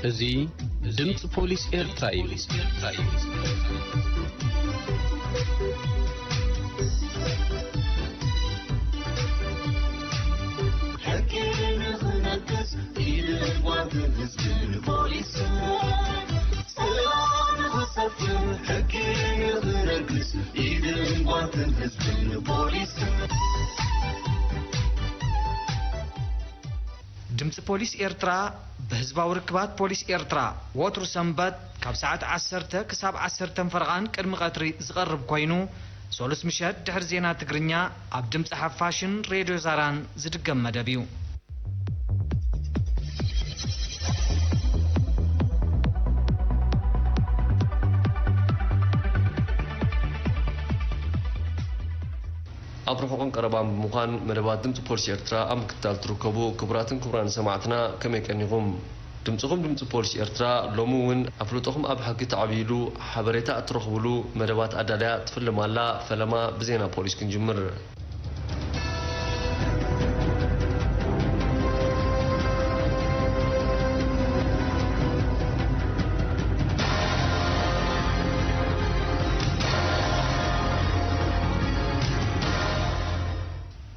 እዚ ድምፂ ፖሊስ ኤርትራ እዩ። ሕጊ ንኽነግስ ኢድን ጓንትን ህዝብን ፖሊስን፣ ሰላም ንኽሰፍን ሕጊ ንኽነግስ ኢድን ጓንትን ህዝብን ፖሊስን። ድምፂ ፖሊስ ኤርትራ ብህዝባዊ ርክባት ፖሊስ ኤርትራ ወትሩ ሰንበት ካብ ሰዓት ዓሰርተ ክሳብ ዓሰርተ ፈረቓን ቅድሚ ቀትሪ ዝቐርብ ኮይኑ፣ ሰሉስ ምሸት ድሕሪ ዜና ትግርኛ ኣብ ድምፂ ሓፋሽን ሬድዮ ዛራን ዝድገም መደብ እዩ። ኣብ ርሑቕን ቀረባን ብምዃን መደባት ድምፂ ፖሊስ ኤርትራ ኣብ ምክትታል ትርከቡ ክቡራትን ክቡራን ሰማዕትና፣ ከመይ ቀኒኹም? ድምፅኹም ድምፂ ፖሊስ ኤርትራ ሎሚ እውን ኣፍልጦኹም ኣብ ሕጊ ተዓብይሉ ሓበሬታ እትረኽብሉ መደባት ኣዳልያ ትፍልም ኣላ። ፈለማ ብዜና ፖሊስ ክንጅምር።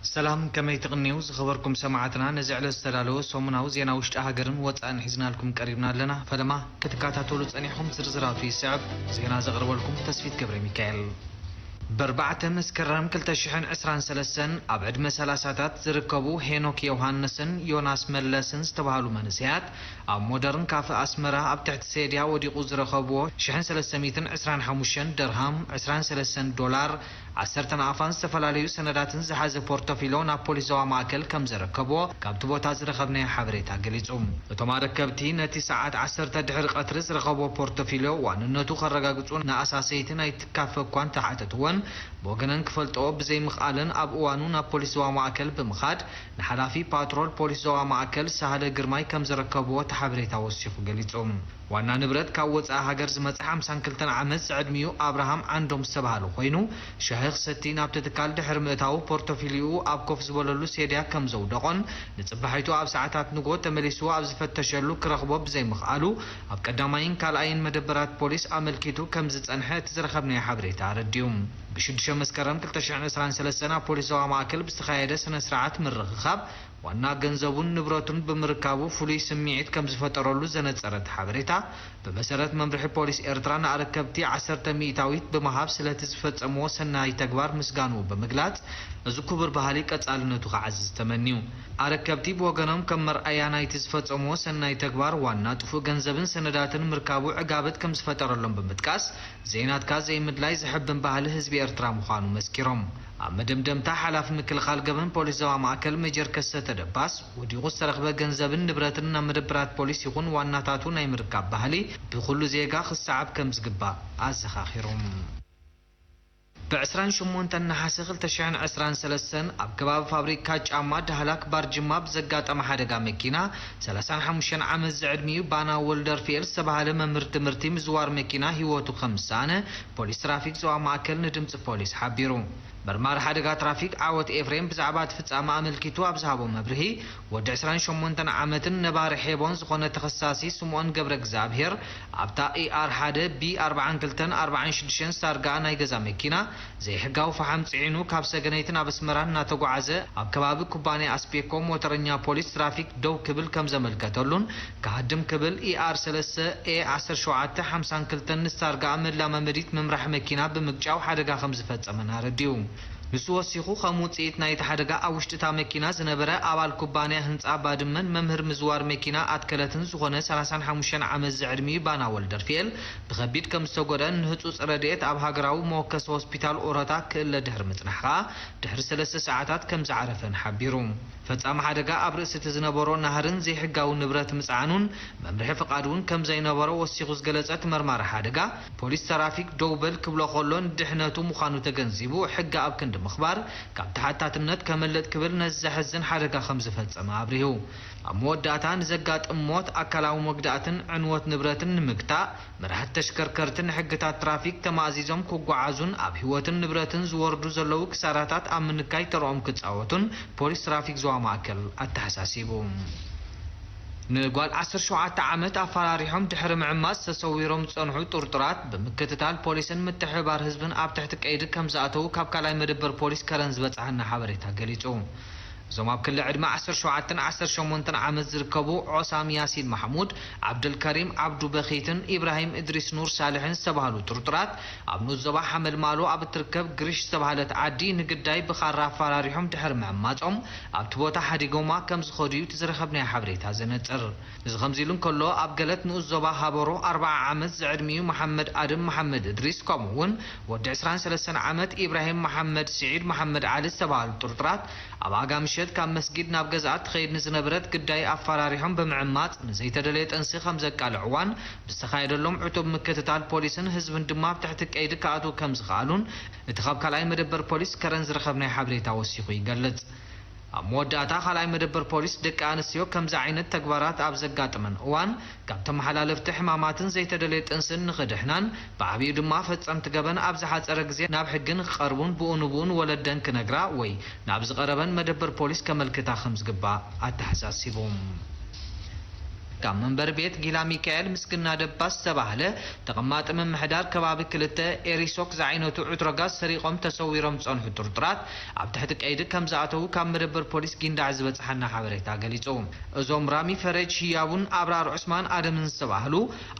ሰላም፣ ከመይ ትቕንዩ ዝኸበርኩም ሰማዕትና? ነዚ ዕለት ዝተዳለወ ሰሙናዊ ዜና ውሽጢ ሃገርን ወጻእን ሒዝናልኩም ቀሪብና ኣለና። ፈለማ ክትከታተሉ ጸኒሕኩም ዝርዝራቱ ይስዕብ። ዜና ዘቕርበልኩም ተስፊት ገብረ ሚካኤል። በርባዕተ መስከረም ክልተ ሽሕን ዕስራን ሰለስተን ኣብ ዕድመ ሰላሳታት ዝርከቡ ሄኖክ ዮሃንስን ዮናስ መለስን ዝተባህሉ መንእሰያት ኣብ ሞደርን ካፈ ኣስመራ ኣብ ትሕቲ ሴድያ ወዲቑ ዝረኸብዎ ሽሕን ሰለስተ ሚእትን ዕስራን ሓሙሽተን ደርሃም፣ ዕስራን ሰለስተን ዶላር፣ ዓሰርተ ናቕፋን ዝተፈላለዩ ሰነዳትን ዝሓዘ ፖርቶፊሎ ናብ ፖሊስ ዞባ ማእከል ከም ዘረከብዎ ካብቲ ቦታ ዝረኸብናዮ ሓበሬታ ገሊጹ። እቶም ኣረከብቲ ነቲ ሰዓት ዓሰርተ ድሕሪ ቀትሪ ዝረኸብዎ ፖርቶፊሎ ዋንነቱ ከረጋግጹ ንኣሳሰይቲ ናይቲ ካፈ እኳ እንተሓተትወን፣ ብወገነን ክፈልጥኦ ብዘይምኽኣለን ኣብ እዋኑ ናብ ፖሊስ ዞባ ማእከል ብምኻድ ንሓላፊ ፓትሮል ፖሊስ ዞባ ማእከል ሳህለ ግርማይ ከም ዘረከብዎ እቲ ሓበሬታ ወሲኹ ገሊጹ። ዋና ንብረት ካብ ወጻኢ ሃገር ዝመጽእ ሓምሳን ክልተን ዓመት ዝዕድሚኡ ኣብርሃም ዓንዶም ዝተባህለ ኮይኑ፣ ሻሂ ክሰቲ ናብቲ ትካል ድሕሪ ምእታዉ ፖርቶፊሊኡ ኣብ ኮፍ ዝበለሉ ሴድያ ከም ዘውደቖን ንጽባሒቱ ኣብ ሰዓታት ንግሆ ተመሊስዎ ኣብ ዝፈተሸሉ ክረኽቦ ብዘይምኽኣሉ ኣብ ቀዳማይን ካልኣይን መደበራት ፖሊስ ኣመልኪቱ ከም ዝጸንሐ እቲ ዝረኸብናዮ ሓበሬታ ኣረዲኡ። ብሽዱሽተ መስከረም ክልተ ሽሕን ዕስራን ሰለስተን ኣብ ፖሊስ ዞባ ማእከል ብዝተኻየደ ስነ ስርዓት ምርኽኻብ ዋና ገንዘቡን ንብረቱን ብምርካቡ ፍሉይ ስምዒት ከም ዝፈጠረሉ ዘነጸረ እቲ ሓበሬታ፣ ብመሰረት መምርሒ ፖሊስ ኤርትራ ንኣረከብቲ ዓሰርተ ሚእታዊት ብምሃብ ስለቲ ዝፈጸምዎ ሰናይ ተግባር ምስጋንኡ ብምግላጽ፣ እዚ ክቡር ባህሊ ቀጻልነቱ ክዓዝዝ ተመንዩ። ኣረከብቲ ብወገኖም ከም መርኣያ ናይቲ ዝፈጸምዎ ሰናይ ተግባር ዋና ጥፉእ ገንዘብን ሰነዳትን ምርካቡ ዕጋበት ከም ዝፈጠረሎም ብምጥቃስ፣ ዘይናትካ ዘይምድላይ ዘሕብን ባህሊ ህዝቢ ኤርትራ ምዃኑ መስኪሮም። ኣብ መደምደምታ፣ ሓላፊ ምክልኻል ገበን ፖሊስ ዞባ ማእከል ሜጀር ከሰተ ደባስ፣ ወዲቑ ዝተረኽበ ገንዘብን ንብረትን ናብ መደበራት ፖሊስ ይኹን ዋናታቱ ናይ ምርካብ ባህሊ ብኹሉ ዜጋ ክሰዓብ ከም ዝግባእ ኣዘኻኺሮም። ብዕስራን ሸሞንተን ነሓሰ ክልተ ሽሕን ዕስራን ሰለስተን ኣብ ከባቢ ፋብሪካ ጫማ ዳህላክ ባርጅማ ብዘጋጠመ ሓደጋ መኪና፣ ሰላሳን ሓሙሽተን ዓመት ዝዕድሚኡ ባና ወልደርፊኤል ዝተባህለ መምህር ትምህርቲ ምዝዋር መኪና ህይወቱ ከም ዝሰኣነ ፖሊስ ትራፊክ ዞባ ማእከል ንድምፂ ፖሊስ ሓቢሩ። መርማሪ ሓደጋ ትራፊክ ዓወት ኤፍሬም ብዛዕባ እቲ ፍጻመ ኣመልኪቱ ኣብ ዝሃቦ መብርሂ፣ ወዲ ዕስራን ሸሞንተን ዓመትን ነባሪ ሔቦን ዝኾነ ተኸሳሲ ስምኦን ገብረ እግዚኣብሄር ኣብታ ኢኣር ሓደ ቢ ኣርባዓን ክልተን ኣርባዓን ሽዱሽተን ታርጋኣ ናይ ገዛ መኪና ዘይሕጋዊ ፈሓም ጽዒኑ ካብ ሰገነይቲ ናብ ኣስመራ እናተጓዓዘ ኣብ ከባቢ ኩባንያ ኣስቤኮ ሞተረኛ ፖሊስ ትራፊክ ደው ክብል ከም ዘመልከተሉን ክሃድም ክብል ኢኣር ሰለስተ ኤ ዓሰርተ ሸውዓተ ሓምሳን ክልተን ንስታርጋኣ መላማመዲት ምምራሕ መኪና ብምግጫው ሓደጋ ከም ዝፈጸመን ኣረዲኡ። ንሱ ወሲኹ፣ ከም ውጽኢት ናይቲ ሓደጋ ኣብ ውሽጢ እታ መኪና ዝነበረ ኣባል ኩባንያ ህንጻ ባድመን መምህር ምዝዋር መኪና ኣትከለትን ዝኾነ ሰላሳን ሓሙሽተን ዓመት ዝዕድሚኡ ባና ወልደርፊኤል ብኸቢድ ከም ዝተጎድአን ንህጹጽ ረድኤት ኣብ ሃገራዊ መወከሲ ሆስፒታል ኦሮታ ክእለ ድሕሪ ምጽናሕ ከኣ ድሕሪ ሰለስተ ሰዓታት ከም ዝዓረፈን ሓቢሩ። ፈጻሚ ሓደጋ ኣብ ርእሲ እቲ ዝነበሮ ናህርን ዘይሕጋዊ ንብረት ምጽዓኑን መምርሒ ፍቓድ እውን ከም ዘይነበሮ ወሲኹ ዝገለጸ እቲ መርማሪ ሓደጋ፣ ፖሊስ ትራፊክ ደው በል ክብሎ ከሎ ንድሕነቱ ምዃኑ ተገንዚቡ፣ ሕጊ ኣብ ክንዲ ምኽባር ካብ ተሓታትነት ከመልጥ ክብል ነዚ ዘሕዝን ሓደጋ ከም ዝፈጸመ ኣብሪሁ። ኣብ መወዳእታ ንዘጋጥም ሞት፣ ኣካላዊ መጉዳእትን ዕንወት ንብረትን ንምግታእ፣ መራሕቲ ተሽከርከርቲ ንሕግታት ትራፊክ ተማእዚዞም ክጓዓዙን ኣብ ህይወትን ንብረትን ዝወርዱ ዘለዉ ክሳራታት ኣብ ምንካይ ተርኦም ክጻወቱን ፖሊስ ትራፊክ ዞባ ማእከል ኣተሓሳሲቡ። ንጓል ዓሰርተ ሸውዓተ ዓመት ኣፈራሪሖም ድሕሪ ምዕማጽ ተሰዊሮም ዝጸንሑ ጥርጡራት ብምክትታል ፖሊስን ምትሕብባር ህዝብን ኣብ ትሕቲ ቀይዲ ከም ዝኣተዉ ካብ ካልኣይ መደበር ፖሊስ ከረን ዝበጽሓና ሓበሬታ ገሊጹ። እዞም ኣብ ክሊ ዕድመ ዓሰርተ ሸውዓተን ዓሰርተ ሸሞንተን ዓመት ዝርከቡ ዖሳም ያሲን ማሕሙድ፣ ዓብደልከሪም ዓብዱ በኺትን ኢብራሂም እድሪስ ኑር ሳልሕን ዝተባህሉ ጥርጡራት፣ ኣብ ንኡስ ዞባ ሓመልማሎ ኣብ እትርከብ ግሪሽ ዝተባህለት ዓዲ ንግዳይ ብኻራ ኣፈራሪሖም ድሕሪ ምዕማጾም፣ ኣብቲ ቦታ ሓዲጎማ ከም ዝኸዱ እዩ እቲ ዝረኸብናዮ ሓበሬታ ዘነጽር። እዚ ከምዚ ኢሉ እንከሎ፣ ኣብ ገለት ንኡስ ዞባ ሃበሮ ኣርብዓ ዓመት ዝዕድሚኡ መሓመድ ኣድም መሓመድ እድሪስ፣ ከምኡ እውን ወዲ ዕስራን ሰለስተን ዓመት ኢብራሂም መሓመድ ስዒድ መሓመድ ዓሊ ዝተባህሉ ጥርጡራት፣ ኣብ ኣጋ ምሸት ካብ መስጊድ ናብ ገዝኣ ትኸይድ ንዝነበረት ግዳይ ኣፈራሪሖም ብምዕማጽ፣ ንዘይተደለየ ጥንሲ ከም ዘቃልዕዋን ብዝተኻየደሎም ዕቱብ ምክትታል ፖሊስን ህዝብን ድማ ኣብ ትሕቲ ቀይዲ ክኣትዉ ከም ዝኸኣሉን እቲ ካብ ካልኣይ መደበር ፖሊስ ከረን ዝረኸብናዮ ሓበሬታ ወሲኹ ይገልጽ። ኣብ መወዳእታ፣ ካልኣይ መደበር ፖሊስ ደቂ ኣንስትዮ ከምዚ ዓይነት ተግባራት ኣብ ዘጋጥመን እዋን፣ ካብ ተመሓላለፍቲ ሕማማትን ዘይተደለየ ጥንስን ንኽድሕናን፣ ብዓቢኡ ድማ ፈጸምቲ ገበን ኣብ ዝሓጸረ ግዜ ናብ ሕጊ ንኽቐርቡን ብኡ ንብኡ ንወለደን ክነግራ ወይ ናብ ዝቐረበን መደበር ፖሊስ ከመልክታ ከም ዝግባእ ኣተሓሳሲቡ። ካብ መንበሪ ቤት ጊላ ሚካኤል ምስግና ደባስ ዝተባህለ ተቐማጢ ምምሕዳር ከባቢ ክልተ ኤሪሶክ ዝዓይነቱ ዕትሮ ጋዝ ሰሪቖም ተሰዊሮም ዝጸንሑ ጥርጡራት ኣብ ትሕቲ ቀይዲ ከም ዝኣተዉ ካብ መደበር ፖሊስ ጊንዳዕ ዝበጽሓና ሓበሬታ ገሊጹ። እዞም ራሚ ፈረጅ ህያቡን ኣብራር ዑስማን ኣደምን ዝተባህሉ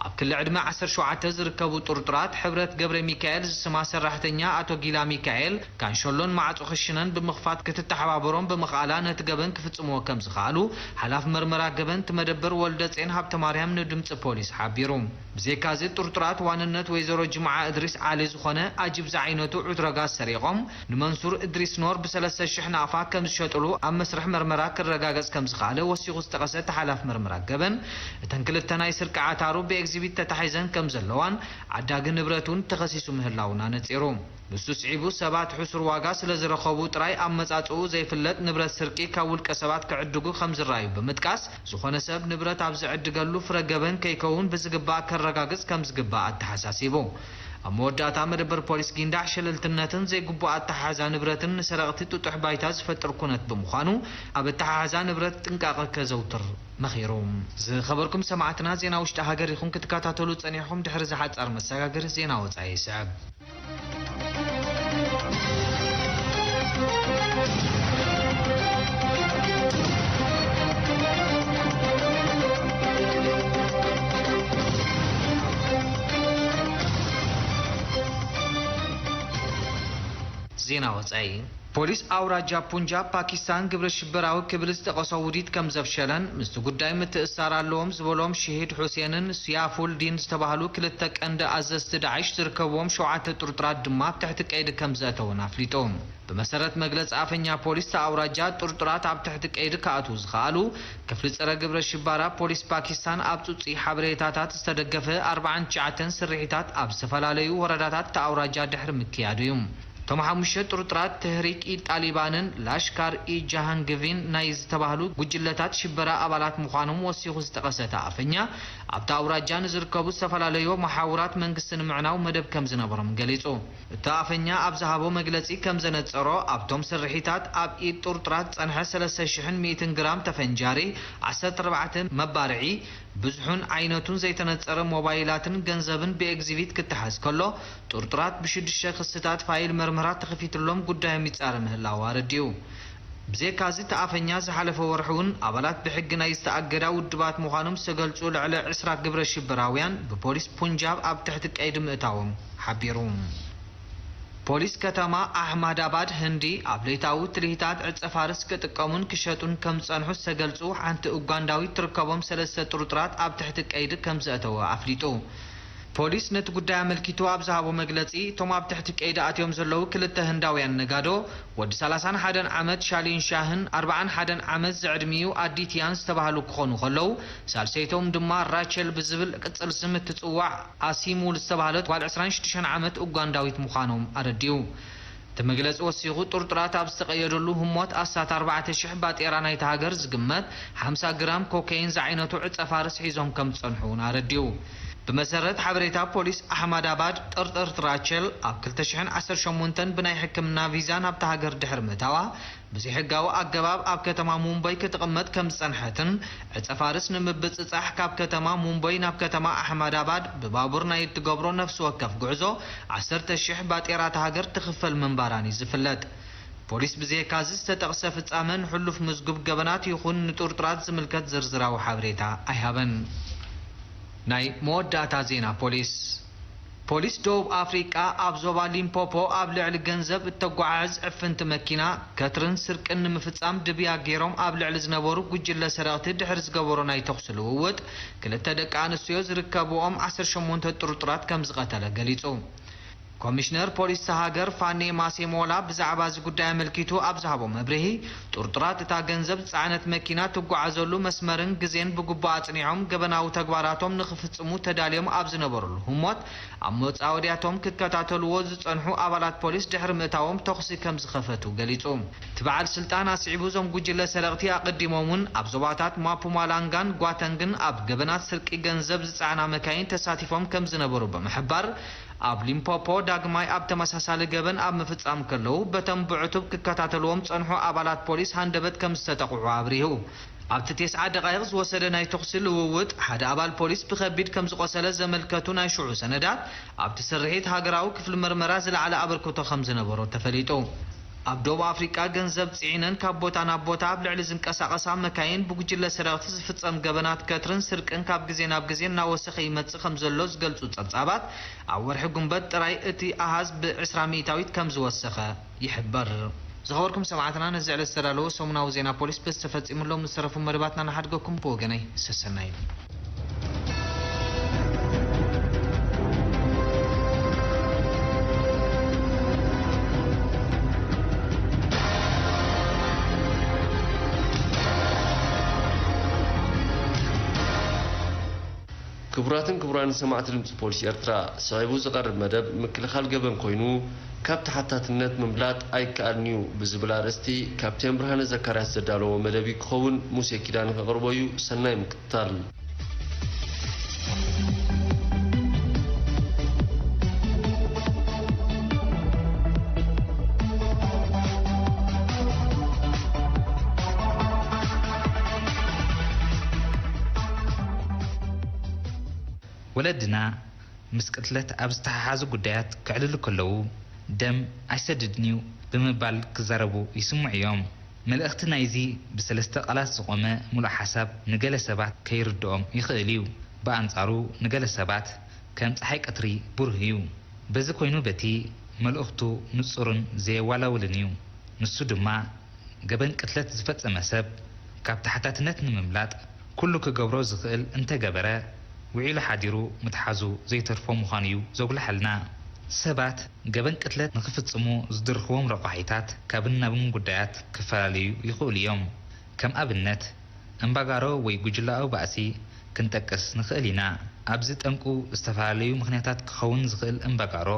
ኣብ ክሊ ዕድመ ዓሰርተ ሸውዓተ ዝርከቡ ጥርጡራት፣ ሕብረት ገብረ ሚካኤል ዝስማ ሰራሕተኛ ኣቶ ጊላ ሚካኤል ካንሸሎን ማዕጾ ክሽነን ብምኽፋት ክትተሓባበሮም ብምኽኣላ ነቲ ገበን ክፍጽምዎ ከም ዝኸኣሉ ሓላፊ መርመራ ገበን እቲ መደበር ወልደጼን ሃብተማርያም ንድምጺ ፖሊስ ሓቢሩ። ብዘይካዚ ጥርጡራት ዋንነት ወይዘሮ ጅምዓ እድሪስ ዓሊ ዝኾነ ኣጂብ ዝዓይነቱ ዕትሮ ጋዝ ሰሪቖም ንመንሱር እድሪስ ኖር ብሰለስተ ሽሕ ናቕፋ ከም ዝሸጥሉ ኣብ መስርሕ መርመራ ክረጋገጽ ከም ዝኸኣለ ወሲኹ ዝጠቐሰ እቲ ሓላፊ መርመራ ገበን፣ እተን ክልተ ናይ ስርቂ ዓታሩ ብኤግዚቢት ተታሒዘን ከም ዘለዋን ዓዳጊ ንብረት እውን ተኸሲሱ ምህላውን ኣነጺሩ። ንሱ ስዒቡ፣ ሰባት ሕሱር ዋጋ ስለ ዝረኸቡ ጥራይ ኣመጻጽኡ ዘይፍለጥ ንብረት ስርቂ ካብ ውልቀ ሰባት ክዕድጉ ከም ዝረኣዩ ብምጥቃስ፣ ዝኾነ ሰብ ንብረት ኣብ ዝዕድገሉ ፍረ ገበን ከይከውን ብዝግባእ ከረጋግጽ ከም ዝግባእ ኣተሓሳሲቡ። ኣብ መወዳእታ፣ መደበር ፖሊስ ጊንዳዕ ሸለልትነትን ዘይግቡእ ኣተሓሕዛ ንብረትን ንሰረቕቲ ጥጡሕ ባይታ ዝፈጥር ኩነት ብምዃኑ፣ ኣብ ኣተሓሕዛ ንብረት ጥንቃቐ ከዘውትር መኺሩ። ዝኸበርኩም ሰማዕትና፣ ዜና ውሽጢ ሃገር ኢኹም ክትከታተሉ ጸኒሕኩም። ድሕሪ እዚ ሓጻር መሰጋገሪ ዜና ወጻኢ ይስዕብ። ዜና ወጻኢ። ፖሊስ ኣውራጃ ፑንጃብ ፓኪስታን ግብረ ሽበራዊ ክብል ዝጠቐሶ ውዲት ከም ዘፍሸለን ምስቲ ጉዳይ ምትእስሳር ኣለዎም ዝበሎም ሽሂድ ሑሴንን ሲያፉል ዲን ዝተባህሉ ክልተ ቀንዲ ኣዘዝቲ ዳዕሽ ዝርከብዎም ሸውዓተ ጥርጡራት ድማ ኣብ ትሕቲ ቀይዲ ከም ዘእተወን ኣፍሊጡ። ብመሰረት መግለጺ ኣፈኛ ፖሊስ እቲ ኣውራጃ፣ ጥርጡራት ኣብ ትሕቲ ቀይዲ ክኣትዉ ዝኸኣሉ ክፍሊ ጸረ ግብረ ሽበራ ፖሊስ ፓኪስታን ኣብ ጽጹይ ሓበሬታታት ዝተደገፈ ኣርባዓን ትሽዓተን ስርሒታት ኣብ ዝተፈላለዩ ወረዳታት እቲ ኣውራጃ ድሕሪ ምክያዱ እዩ። እቶም ሓሙሽተ ጥርጡራት ተህሪክ ኢ ጣሊባንን ላሽካር ኢ ጃሃንግቪን ናይ ዝተባህሉ ጉጅለታት ሽበራ ኣባላት ምዃኖም ወሲኹ ዝጠቐሰ እቲ ኣፈኛ፣ ኣብቲ ኣውራጃ ንዝርከቡ ዝተፈላለዩ መሓውራት መንግስቲ ንምዕናው መደብ ከም ዝነበሮም ገሊጹ። እቲ ኣፈኛ ኣብ ዝሃቦ መግለጺ ከም ዘነጸሮ፣ ኣብቶም ስርሒታት ኣብ ኢድ ጥርጡራት ዝጸንሐ ሰለስተ ሽሕን ሚእትን ግራም ተፈንጃሪ፣ ዓሰርተ ኣርባዕተ መባርዒ፣ ብዝሑን ዓይነቱን ዘይተነጸረ ሞባይላትን ገንዘብን ብኤግዚቢት ክተሓዝ ከሎ፣ ጥርጡራት ብሽዱሽተ ክስታት ፋይል መርመራ ተኸፊትሎም ጉዳዮም ይጻረ ምህላዉ ኣረዲኡ። ብዘይካዚ፣ እቲ ኣፈኛ ዝሓለፈ ወርሒ እውን ኣባላት ብሕጊ ናይ ዝተኣገዳ ውድባት ምዃኖም ዝተገልጹ ልዕሊ ዕስራ ግብረ ሽበራውያን ብፖሊስ ፑንጃብ ኣብ ትሕቲ ቀይዲ ምእታዎም ሓቢሩ። ፖሊስ ከተማ ኣሕማዳባድ ህንዲ ኣብ ለይታዊ ትልሂታት ዕጸ ፋርስ ክጥቀሙን ክሸጡን ከም ዝጸንሑ ዝተገልጹ ሓንቲ ኡጋንዳዊት ትርከቦም ሰለስተ ጥርጡራት ኣብ ትሕቲ ቀይዲ ከም ዘእተወ ኣፍሊጡ። ፖሊስ ነቲ ጉዳይ ኣመልኪቱ ኣብ ዝሃቦ መግለጺ፣ እቶም ኣብ ትሕቲ ቀይዲ ኣትዮም ዘለዉ ክልተ ህንዳውያን ነጋዶ፣ ወዲ ሰላሳን ሓደን ዓመት ሻሊን ሻህን ኣርባዓን ሓደን ዓመት ዝዕድሚኡ ኣዲትያን ዝተባህሉ ክኾኑ ከለዉ፣ ሳልሰይቶም ድማ ራቸል ብዝብል ቅጽል ስም እትጽዋዕ ኣሲሙል ዝተባህለት ጓል ዕስራን ሽዱሽተን ዓመት ኡጋንዳዊት ምዃኖም ኣረዲኡ። እቲ መግለጺ ወሲኹ፣ ጥርጡራት ኣብ ዝተቐየደሉ ህሞት ኣስታት ኣርባዕተ ሽሕ ባጤራ ናይታ ሃገር ዝግመት ሓምሳ ግራም ኮኬይን ዝዓይነቱ ዕጸ ፋርስ ሒዞም ከም ዝጸንሑ እውን ኣረዲኡ። ብመሰረት ሓበሬታ ፖሊስ ኣሕመዳባድ፣ ጥርጥርቲ ራቸል ኣብ ክልተ ሽሕን ዓሰርተ ሸሞንተን ብናይ ሕክምና ቪዛ ናብታ ሃገር ድሕሪ ምእታዋ፣ ብዘይሕጋዊ ኣገባብ ኣብ ከተማ ሙምበይ ክትቕመጥ ከም ዝጸንሐትን፣ ዕጸ ፋርስ ንምብጽጻሕ ካብ ከተማ ሙምበይ ናብ ከተማ ኣሕመዳባድ ብባቡር ናይ እትገብሮ ነፍሲ ወከፍ ጉዕዞ ዓሰርተ ሽሕ ባጤራ እታ ሃገር ትኽፈል ምንባራን እዩ ዝፍለጥ። ፖሊስ ብዘየካዚ ዝተጠቕሰ ፍጻመ ንሕሉፍ ምዝጉብ ገበናት ይኹን ንጥርጡራት ዝምልከት ዝርዝራዊ ሓበሬታ ኣይሃበን። ናይ መወዳእታ ዜና ፖሊስ። ፖሊስ ደቡብ ኣፍሪቃ ኣብ ዞባ ሊምፖፖ ኣብ ልዕሊ ገንዘብ እተጓዓዕዝ ዕፍንቲ መኪና ከትርን ስርቅን ንምፍጻም ድብያ ገይሮም ኣብ ልዕሊ ዝነበሩ ጉጅለ ሰረቕቲ ድሕሪ ዝገበሮ ናይ ተኹሲ ልውውጥ፣ ክልተ ደቂ ኣንስትዮ ዝርከብኦም ዓሰርተ ሸሞንተ ጥርጡራት ከም ዝቐተለ ገሊጹ። ኮሚሽነር ፖሊስ እታ ሃገር ፋኔ ማሴሞላ ብዛዕባ እዚ ጉዳይ ኣመልኪቱ ኣብ ዝሃቦ መብርሂ፣ ጥርጡራት እታ ገንዘብ ዝጸዓነት መኪና ትጓዓዘሉ መስመርን ግዜን ብግቡእ ኣጽኒዖም ገበናዊ ተግባራቶም ንኽፍጽሙ ተዳልዮም ኣብ ዝነበሩሉ ህሞት፣ ኣብ መጻወድያቶም ክከታተልዎ ዝጸንሑ ኣባላት ፖሊስ ድሕሪ ምእታዎም ተኹሲ ከም ዝኸፈቱ ገሊጹ። እቲ በዓል ስልጣን ኣስዒቡ፣ እዞም ጉጅለ ሰረቕቲ ኣቐዲሞም እውን ኣብ ዞባታት ማፑማላንጋን ጓተንግን ኣብ ገበናት ስርቂ ገንዘብ ዝጸዓና መካይን ተሳቲፎም ከም ዝነበሩ ብምሕባር፣ ኣብ ሊምፖፖ ዳግማይ ኣብ ተመሳሳሊ ገበን ኣብ ምፍጻም ከለዉ፣ በቶም ብዕቱብ ክከታተልዎም ዝጸንሑ ኣባላት ፖሊስ ሃንደበት ከም ዝተጠቕዑ ኣብሪሁ። ኣብቲ ተስዓ ደቓይቕ ዝወሰደ ናይ ተኹሲ ልውውጥ፣ ሓደ ኣባል ፖሊስ ብኸቢድ ከም ዝቖሰለ ዘመልከቱ ናይ ሽዑ ሰነዳት፣ ኣብቲ ስርሒት ሃገራዊ ክፍሊ መርመራ ዝለዓለ ኣበርክቶ ከም ዝነበሮ ተፈሊጡ። ኣብ ደቡብ ኣፍሪቃ ገንዘብ ጽዒነን ካብ ቦታ ናብ ቦታ ኣብ ልዕሊ ዝንቀሳቐሳ መካይን ብጉጅለ ሰረቕቲ ዝፍጸም ገበናት ከትርን ስርቅን ካብ ግዜ ናብ ግዜ እናወሰኸ ይመጽእ ከም ዘሎ ዝገልጹ ጸብጻባት፣ ኣብ ወርሒ ጉንበት ጥራይ እቲ ኣሃዝ ብ ዕስራ ሚእታዊት ከም ዝወሰኸ ይሕበር። ዝኸበርኩም ሰማዕትና፣ ነዚ ዕለት ዝተዳለወ ሰሙናዊ ዜና ፖሊስ በዚ ተፈጺሙ ኣሎ። ምስ ዝተረፉ መደባትና ንሓድገኩም። ብወገነይ ሰሰናዩ። ክቡራትን ክቡራን ሰማዕቲ ድምፂ ፖሊስ ኤርትራ፣ ስዒቡ ዝቐርብ መደብ ምክልኻል ገበን ኮይኑ፣ ካብ ተሓታትነት ምምላጥ ኣይከኣልን እዩ ብዝብል ኣርእስቲ ካፕቴን ብርሃነ ዘካርያስ ዘዳለዎ መደብ እዩ ክኸውን። ሙሴ ኪዳነ ከቕርቦ እዩ። ሰናይ ምክትታል። ወለድና ምስ ቅትለት ኣብ ዝተሓሓዙ ጉዳያት ከዕልሉ ከለዉ፣ "ደም ኣይሰድድን'ዩ" ብምባል ክዛረቡ ይስምዑ እዮም። መልእኽቲ ናይዚ ብሰለስተ ቃላት ዝቖመ ምሉእ ሓሳብ ንገለ ሰባት ከይርድኦም ይኽእል እዩ። ብኣንጻሩ፣ ንገለ ሰባት ከም ጸሓይ ቀትሪ ብሩህ እዩ። በዚ ኮይኑ፣ በቲ መልእኽቱ ንጹርን ዘየዋላውልን እዩ። ንሱ ድማ፣ ገበን ቅትለት ዝፈጸመ ሰብ ካብ ተሓታትነት ንምምላጥ ኩሉ ክገብሮ ዝኽእል እንተገበረ፣ ውዒሉ ሓዲሩ ምትሓዙ ዘይተርፎ ምዃኑ እዩ ዘጉልሐልና። ሰባት ገበን ቅትለት ንኽፍጽሙ ዝድርኽዎም ረቋሒታት ካብን ናብን ጉዳያት ክፈላለዩ ይኽእሉ እዮም። ከም ኣብነት፣ እምባጋሮ ወይ ጉጅለኣዊ ባእሲ ክንጠቅስ ንኽእል ኢና። ኣብዚ ጠንቁ ዝተፈላለዩ ምኽንያታት ክኸውን ዝኽእል እምባጋሮ፣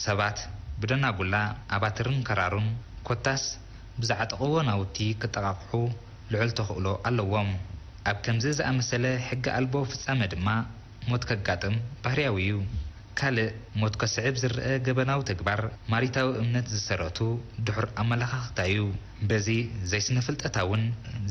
ሰባት ብደናጉላ፣ ኣባትርን ከራሩን፣ ኮታስ ብዝዓጠቕዎ ናውቲ ክጠቓቕሑ ልዑል ተኽእሎ ኣለዎም። ኣብ ከምዚ ዝኣመሰለ ሕጊ ኣልቦ ፍጻመ ድማ ሞት ከጋጥም ባህርያዊ እዩ። ካልእ ሞት ከስዕብ ዝረኣ ገበናዊ ተግባር፣ ማሪታዊ እምነት ዝሰረቱ ድሑር ኣመለኻኽታ እዩ። በዚ ዘይስነ-ፍልጠታውን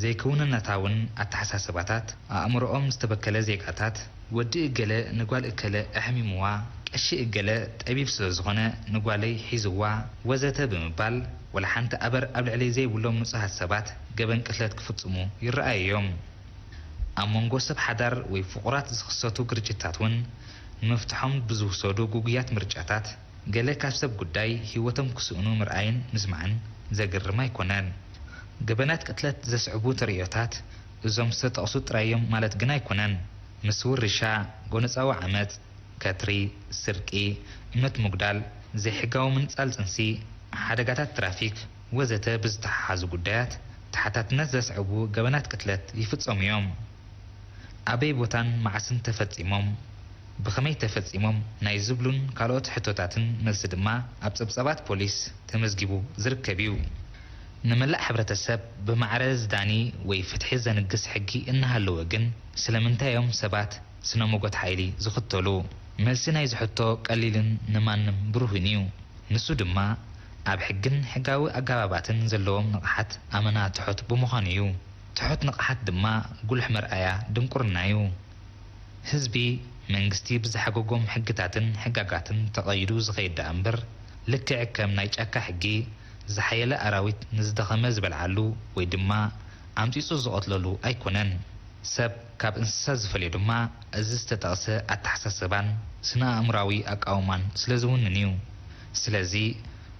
ዘይክውንነታውን ኣተሓሳስባታት፣ ኣእምሮኦም ዝተበከለ ዜጋታት፣ ወዲ እገለ ንጓል እከለ ኣሕሚምዋ፣ ቀሺ እገለ ጠቢብ ስለ ዝኾነ ንጓለይ ሒዝዋ፣ ወዘተ ብምባል፣ ወላ ሓንቲ ኣበር ኣብ ልዕለይ ዘይብሎም ንጹሃት ሰባት ገበን ቅትለት ክፍጽሙ ይረኣዩ እዮም። ኣብ መንጎ ሰብ ሓዳር ወይ ፍቑራት ዝኽሰቱ ግርጭታት እውን ንምፍትሖም ብዝውሰዱ ግጉያት ምርጫታት፣ ገለ ካብ ሰብ ጉዳይ ህይወቶም ክስእኑ ምርኣይን ምስማዕን ዘግርም ኣይኮነን። ገበናት ቅትለት ዘስዕቡ ተርእዮታት እዞም ዝተጠቕሱ ጥራይ እዮም ማለት ግን ኣይኮነን። ምስ ውርሻ፣ ጎነጻዊ ዓመጽ፣ ከትሪ፣ ስርቂ፣ እምነት ምጉዳል፣ ዘይሕጋዊ ምንጻል ጽንሲ፣ ሓደጋታት ትራፊክ ወዘተ ብዝተሓሓዙ ጉዳያት ተሓታትነት ዘስዕቡ ገበናት ቅትለት ይፍጸሙ እዮም። ኣበይ ቦታን መዓስን ተፈጺሞም? ብኸመይ ተፈጺሞም? ናይ ዝብሉን ካልኦት ሕቶታትን መልሲ ድማ ኣብ ጸብጻባት ፖሊስ ተመዝጊቡ ዝርከብ እዩ። ንመላእ ሕብረተሰብ ብማዕረ ዝዳኒ ወይ ፍትሒ ዘንግስ ሕጊ እናሃለወ ግን፣ ስለምንታይ እዮም ሰባት ስነ-መጎት ሓይሊ ዝኽተሉ። መልሲ ናይዚ ሕቶ ቀሊልን ንማንም ብሩህን እዩ። ንሱ ድማ፣ ኣብ ሕግን ሕጋዊ ኣገባባትን ዘለዎም ንቕሓት ኣመና ትሑት ብምዃኑ እዩ። ትሑት ንቕሓት ድማ ጉሉሕ መርኣያ ድንቁርና እዩ። ህዝቢ፣ መንግስቲ ብዝሓገጎም ሕግታትን ሕጋጋትን ተቐይዱ ዝኸይድ ደኣ እምበር፣ ልክዕ ከም ናይ ጫካ ሕጊ፣ ዝሓየለ ኣራዊት ንዝደኸመ ዝበልዓሉ ወይ ድማ ኣምጺጹ ዝቐትለሉ ኣይኮነን። ሰብ ካብ እንስሳ ዝፈልዮ ድማ፣ እዚ ዝተጠቕሰ ኣተሓሳስባን ስነ-ኣእምሮኣዊ ኣቃውማን ስለ ዝውንን እዩ። ስለዚ፣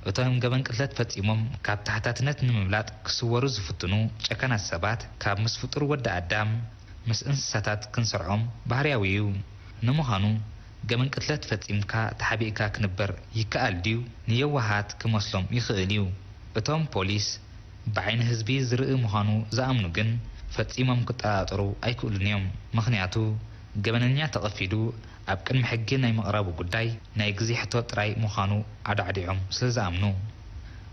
እቶም ገበን ቅትለት ፈጺሞም ካብ ተሓታትነት ንምምላጥ ክስወሩ ዝፍትኑ ጨካናት ሰባት፣ ካብ ምስ ፍጡር ወዲ ኣዳም፣ ምስ እንስሳታት ክንሰርዖም ባህርያዊ እዩ። ንምዃኑ፣ ገበን ቅትለት ፈጺምካ ተሓቢእካ ክንበር ይከኣል ድዩ? ንየዋሃት ክመስሎም ይኽእል እዩ። እቶም ፖሊስ ብዓይኒ ህዝቢ ዝርኢ ምዃኑ ዝኣምኑ ግን ፈጺሞም ክጠራጠሩ ኣይክእሉን እዮም። ምኽንያቱ፣ ገበነኛ ተቐፊዱ ኣብ ቅድሚ ሕጊ ናይ ምቕራቡ ጉዳይ ናይ ግዜ ሕቶ ጥራይ ምዃኑ ኣዳዕዲዖም ስለ ዝኣምኑ።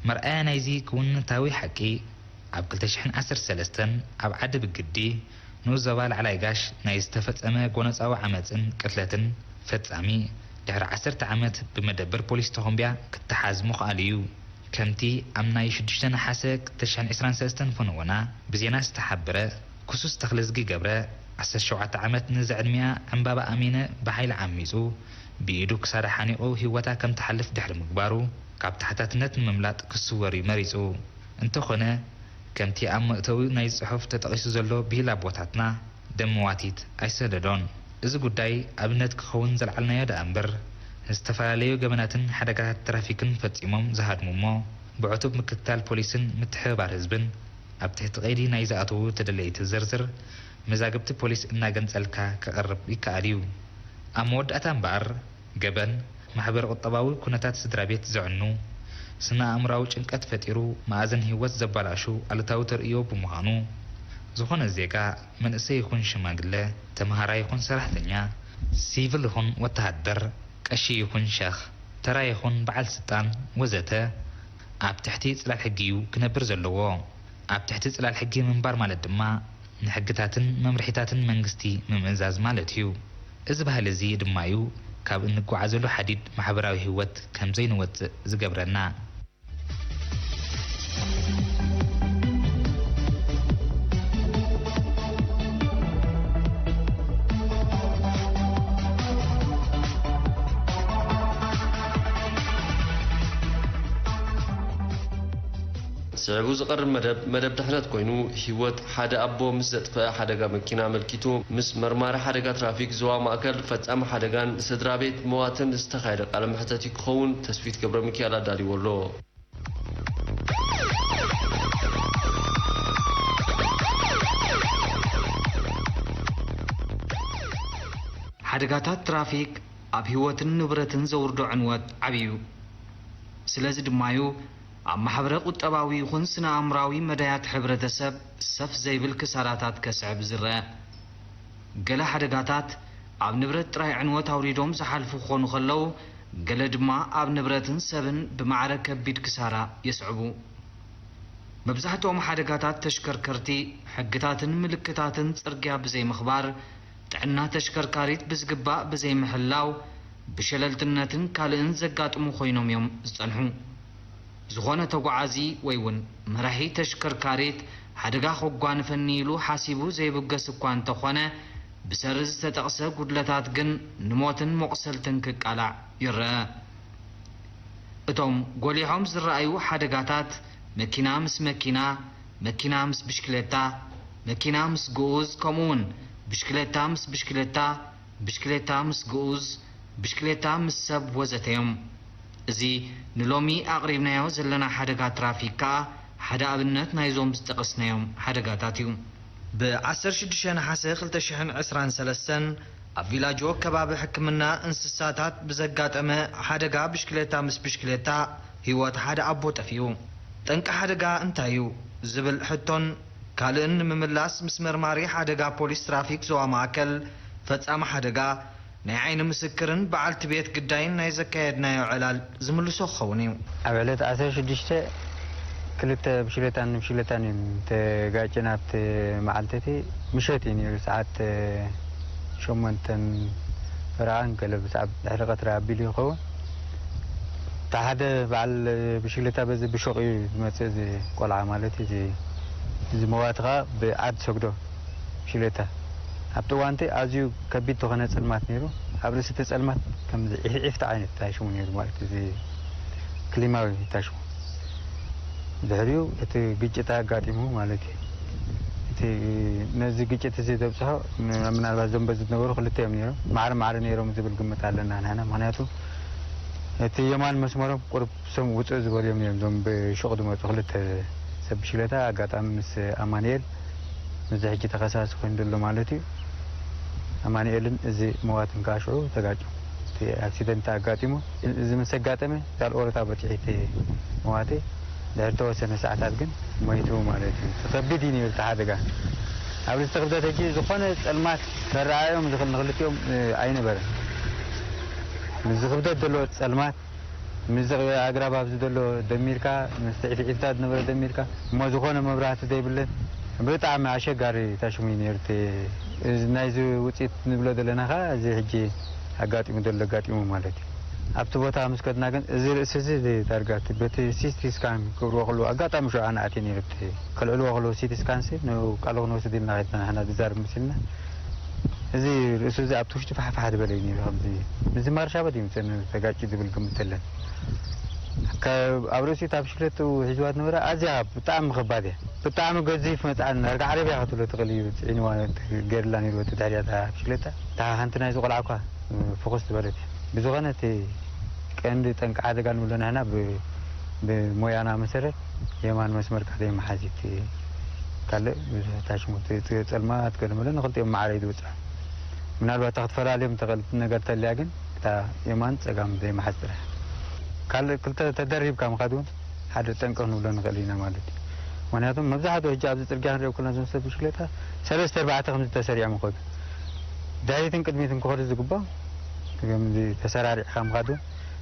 መርኣያ ናይዚ ክውንነታዊ ሓቂ፣ ኣብ ክልተ ሽሕን ዓሰርተ ሰለስተን ኣብ ዓዲ ብግዲ ንኡስ ዞባ ላዕላይ ጋሽ ናይ ዝተፈጸመ ጎነጻዊ ዓመጽን ቅትለትን ፈጻሚ፣ ድሕሪ ዓሰርተ ዓመት ብመደበር ፖሊስ ተኾምብያ ክተሓዝ ምኽኣሉ እዩ። ከምቲ ኣብ ናይ ሽዱሽተ ነሓሰ ክልተ ሽሕን ዕስራን ሰለስተን ፈነወና ብዜና ዝተሓበረ፣ ክሱስ ተኽለዝጊ ገብረ፣ ዓሰርተ ሸውዓተ ዓመት ንዝዕድሚኣ ዕምባባ ኣሚነ ብሓይሊ ዓሚጹ፣ ብኢዱ ክሳዳ ሓኒቑ ህይወታ ከም ትሓልፍ ድሕሪ ምግባሩ፣ ካብ ተሓታትነት ንምምላጥ ክስወር እዩ መሪጹ። እንተኾነ፣ ከምቲ ኣብ መእተዊ ናይ ጽሑፍ ተጠቒሱ ዘሎ ብሂል ኣቦታትና፣ ደም መዋቲት ኣይሰደዶን። እዚ ጉዳይ ኣብነት ክኸውን ዘልዓልናዮ ደኣ እምበር፣ ንዝተፈላለዩ ገበናትን ሓደጋታት ትራፊክን ፈጺሞም ዝሃድሙ እሞ፣ ብዕቱብ ምክትታል ፖሊስን ምትሕብባር ህዝብን ኣብ ትሕቲ ቀይዲ ናይ ዝኣተዉ ተደለይቲ ዝርዝር መዛግብቲ ፖሊስ እናገንጸልካ ክቐርብ ይከኣል እዩ። ኣብ መወዳእታ እምበኣር፣ ገበን፣ ማሕበረ-ቁጠባዊ ኩነታት ስድራ ቤት ዘዕኑ፣ ስነ-ኣእምሮኣዊ ጭንቀት ፈጢሩ መኣዝን ህይወት ዘበላሹ ኣሉታዊ ተርእዮ ብምዃኑ፣ ዝኾነ ዜጋ፣ መንእሰይ ይኹን ሽማግለ፣ ተምሃራይ ይኹን ሰራሕተኛ፣ ሲቪል ይኹን ወተሃደር፣ ቀሺ ይኹን ሸኽ፣ ተራ ይኹን በዓል ስልጣን ወዘተ፣ ኣብ ትሕቲ ጽላል ሕጊ እዩ ክነብር ዘለዎ። ኣብ ትሕቲ ጽላል ሕጊ ምንባር ማለት ድማ፣ ንሕግታትን መምርሒታትን መንግስቲ ምምእዛዝ ማለት እዩ። እዚ ባህሊ እዚ ድማ እዩ ካብ እንጓዓዘሉ ሓዲድ ማሕበራዊ ህይወት ከም ዘይንወጽእ ዝገብረና። ስዒቡ ዝቐርብ መደብ፣ መደብ ድሕነት ኮይኑ፣ ህይወት ሓደ ኣቦ ምስ ዘጥፈአ ሓደጋ መኪና ኣመልኪቱ፣ ምስ መርማሪ ሓደጋ ትራፊክ ዞባ ማእከል፣ ፈጻሚ ሓደጋን ስድራ ቤት መዋትን ዝተኻየደ ቃለ መሕተት እዩ ክኸውን፣ ተስፊት ገብረሚካኤል ኣዳልይዎ ኣሎ። ሓደጋታት ትራፊክ ኣብ ህይወትን ንብረትን ዘውርዶ ዕንወት ዓብዩ። ስለዚ ድማዩ ኣብ ማሕበረ ቁጠባዊ ይኹን ስነ ኣእምራዊ መዳያት ሕብረተሰብ ሰፍ ዘይብል ክሳራታት ከስዕብ ዝረአ። ገለ ሓደጋታት ኣብ ንብረት ጥራይ ዕንወት ኣውሪዶም ዝሓልፉ ክኾኑ ከለዉ፣ ገለ ድማ ኣብ ንብረትን ሰብን ብማዕረ ከቢድ ክሳራ የስዕቡ። መብዛሕትኦም ሓደጋታት ተሽከርከርቲ፣ ሕግታትን ምልክታትን ጽርግያ ብዘይምኽባር፣ ጥዕና ተሽከርካሪት ብዝግባእ ብዘይምሕላው፣ ብሸለልትነትን ካልእን ዘጋጥሙ ኮይኖም እዮም ዝጸንሑ። ዝኾነ ተጓዓዚ ወይ እውን መራሒ ተሽከርካሪት ሓደጋ ከጓንፈኒ ኢሉ ሓሲቡ ዘይብገስ እኳ እንተኾነ፣ ብሰሪ ዝተጠቕሰ ጉድለታት ግን ንሞትን መቑሰልትን ክቃላዕ ይረአ። እቶም ጎሊሖም ዝረኣዩ ሓደጋታት፣ መኪና ምስ መኪና፣ መኪና ምስ ብሽክሌታ፣ መኪና ምስ ግኡዝ፣ ከምኡውን ብሽክሌታ ምስ ብሽክሌታ፣ ብሽክሌታ ምስ ግኡዝ፣ ብሽክሌታ ምስ ሰብ ወዘተ እዮም። እዚ ንሎሚ ኣቕሪብናዮ ዘለና ሓደጋ ትራፊክ ከኣ ሓደ ኣብነት ናይዞም ዝጠቐስናዮም ሓደጋታት እዩ። ብ ዓሰርተ ሽዱሽተ ነሓሰ ክልተ ሽሕን ዕስራን ሰለስተን ኣብ ቪላጆ ከባቢ ሕክምና እንስሳታት ብዘጋጠመ ሓደጋ ብሽክሌታ ምስ ብሽክሌታ ህይወት ሓደ ኣቦ ጠፊኡ። ጠንቂ ሓደጋ እንታይ እዩ ዝብል ሕቶን ካልእን ንምምላስ ምስ መርማሪ ሓደጋ ፖሊስ ትራፊክ ዞባ ማእከል ፈጻሚ ሓደጋ ናይ ዓይኒ ምስክርን በዓልቲ ቤት ግዳይን ናይ ዘካየድናዮ ዕላል ዝምልሶ ክኸውን እዩ። ኣብ ዕለት ዓሰርተ ሽዱሽተ ክልተ ብሽክሌታን ብሽክሌታን እዮም ተጋጭን። ኣብቲ መዓልቲ እቲ ምሸት እዩ ነይሩ፣ ሰዓት ሸሞንተን ፈረቓን ገለ ብሰዓብ ድሕሪ ቀትሪ ኣቢሉ ይኸውን። እታ ሓደ በዓል ብሽግለታ በዚ ብሹቕ እዩ ዝመጽእ፣ እዚ ቆልዓ ማለት እዩ። እዚ እዚ መዋቲ ኸኣ ብዓድ ሰግዶ ብሽግለታ። ኣብቲ እዋንቲ ኣዝዩ ከቢድ ዝኾነ ጸልማት ነይሩ። ኣብ ርእሲ እቲ ጸልማት ከምዚ ዒፍዒፍቲ ዓይነት እንታይ ሽሙ ነይሩ ማለት እዚ ክሊማዊ እንታይ ሽሙ። ድሕሪኡ እቲ ግጭት ኣጋጢሙ ማለት እዩ። እቲ ነዚ ግጭት እዚ ዘብጽሖ ም-፣ ምናልባት እዞም በዚ ዝነበሩ ክልተ እዮም ነይሮም። ማዕረ ማዕረ ነይሮም ዝብል ግምት ኣለና ንሕና። ምኽንያቱ እቲ የማን መስመሮም ቁሩብ እሶም ውጽእ ዝበሉ እዮም ነይሮም። እዞም ብሹቕ ዝመጹ ክልተ ሰብ ብሽግለታ ኣጋጣሚ ምስ ኣማኑኤል፣ ምስዚ ሕጂ ተኸሳሲ ኮይኑ ዘሎ ማለት እዩ። ኣማኑኤልን እዚ መዋትን ከዓ ሽዑ ተጋጩ። እቲ ኣክሲደንት ኣጋጢሙ። እዚ ምስ ኣጋጠመ፣ ዳል ኦረታ በጺሑ እቲ መዋቲ። ድሕሪ ተወሰነ ሰዓታት ግን ሞይቱ ማለት እዩ። ከቢድ እዩ ነይሩ እቲ ሓደጋ። ኣብ ርእሲ ክብደት ሕጂ ዝኾነ ጸልማት ከረኣዮም ዝኽእል ንክልቲኦም፣ እ፣ ኣይነበረን። ምስዚ ክብደት ዘለዎ ጸልማት፣ ምስዚ ኣግራብ ኣብዚ ዘሎ ደሚርካ፣ ምስቲ ዒፍዒፍታ ዝነበረ ደሚርካ፣ እሞ ዝኾነ መብራህቲ ዘይብለን ብጣዕሚ ኣሸጋሪ ታሽሙ እዩ ነይሩ። እቲ፣ እዚ ናይዚ ውጽኢት ንብሎ ዘለና ኸኣ እዚ ሕጂ ኣጋጢሙ ዘሎ ኣጋጢሙ ማለት እዩ። ኣብቲ ቦታ ምስ ከድና ግን እዚ ርእሲ እዚ ዳርጋ እቲ በቲ ሲቲ ስካን ክብርዎ ከለዉ ኣጋጣሚ ሽዑ ኣነ ኣትየ ነይረ። እቲ ከልዕልዎ ከለዉ ሲቲ ስካን ሲ ንቃሉ ክንወስድ ኢልና ከድና ንሕና ዝዛረብ መሲልና። እዚ ርእሱ እዚ ኣብቲ ውሽጢ ፋሕፋሕ ዝበለ እዩ ነይሩ። ከምዚ ምዝማር ሻበት እዩ ምጸኒ ተጋጭ ዝብል ግምት የለን። ከ-፣ ኣብ ርእሲኡ እታ ብሽክለቱ ሒዝዋ ዝነበረ ኣዝያ ብጣዕሚ ከባድ እያ። ብጣዕሚ ገዚፍ መጽዓን፣ ዳርጋ ዓረብያ ክትብሎ ትኽእል እዩ ጽዒንዋ፣ ገይርላ ነይሩ እቲ ድሕሪኣ እታ ብሽክለታ። እታ ሓንቲ ናይዚ ቆልዓ እኳ ፍኹስ ዝበለት እያ። ብዝኾነ እቲ ቀንዲ ጠንቂ ሓደጋ ንብሎ ንሕና ብ-፣ ብሞያና መሰረት የማን መስመር ካልእ መሓዚት ካልእ ብዙሕ ታሽሙ እቲ ጸልማት ገለ መለ ንኽልቲኦም ማዕረ እዩ ዝውጽዕ። ምናልባት እታ ክትፈላልዮም ትኽእል ነገር ተልያ ግን እታ የማን ጸጋም ዘይመሓዝ ጥራሕ። ካልእ ክልተ ተደሪብካ ምኻድ እውን ሓደ ጠንቂ ክንብሎ ንኽእል ኢና ማለት እዩ። ምኽንያቱም መብዛሕትኡ ሕጂ ኣብዚ ጽርግያ ክንሪኦ ከለና እዞም ሰብ ብሽክሌታ ሰለስተ ኣርባዕተ ከምዚ ተሰሪዖም ይኸዱ። ድሕሪትን ቅድሚትን ክኸዱ ዝግባእ ከምዚ ተሰራሪዕካ ምኻድ እውን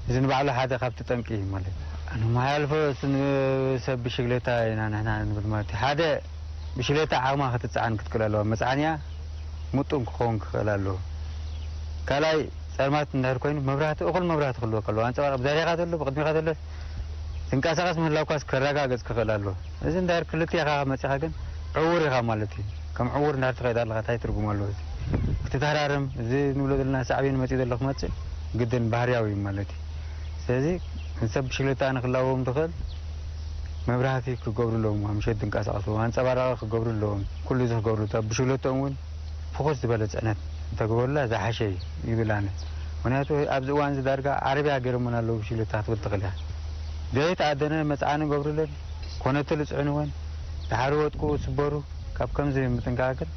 እዚ ንባዕሉ ሓደ ካብቲ ጠንቂ እዩ ማለት እዩ። ኣነ መሓላልፎ ንሰብ ብሽግሌታ ኢና ንሕና ንብል ማለት እዩ። ሓደ ብሽግሌታ ዓቕማ ክትጸዓን ክትክእል ኣለዋ። መጽዓንያ ምጡን ክኸውን ክኽእል ኣለዎ። ካልኣይ ጸልማት እንድሕር ኮይኑ መብራህቲ፣ እኹል መብራህቲ ክህልወካ ኣለዎ። ኣንጸባርቕ ብድሕሬኻ ዘሎ፣ ብቕድሜኻ ዘሎ ትንቀሳቐስ ምህላውካስ ከረጋገጽ ክኽእል ኣለዎ። እዚ እንድሕር ክልቴኻ መጺኻ ግን ዕዉር ኢኻ ማለት እዩ። ከም ዕዉር እንድሕር ትኸይድ ኣለኻ እንታይ ትርጉም ኣለዎ? እዚ ክትተሃራረም፣ እዚ ንብሎ ዘለና ሳዕቤን መጺኡ ዘሎ ክመጽእ ግድን ባህርያዊ እዩ ማለት እዩ። ስለዚ ንሰብ ብሽግለታ ንክላዎም ዝኽእል መብራህቲ ክገብሩ ኣለዎም፣ ኣብ ምሸት ዝንቀሳቐሱ ኣንጸባራቒ ክገብሩ ኣለዎም። ኩሉ እዚ ክገብሩ፣ እታ ብሽግለትኦም እውን ፍኹስ ዝበለ ጽዕነት እንተገበሩላ ዝሓሸ እዩ ይብል ኣነ። ምኽንያቱ ኣብዚ እዋን እዚ ዳርጋ ዓረብያ ገይሮምና ኣለዉ ብሽግለታ ክትብል ትኽእል እያ። ዘይተኣደነ መጽዓኒ ገብሩለን፣ ኮነትል ይጽዕንወን፣ ድሓር ወድቁ ስበሩ። ካብ ከምዚ ምጥንቃቕ ግን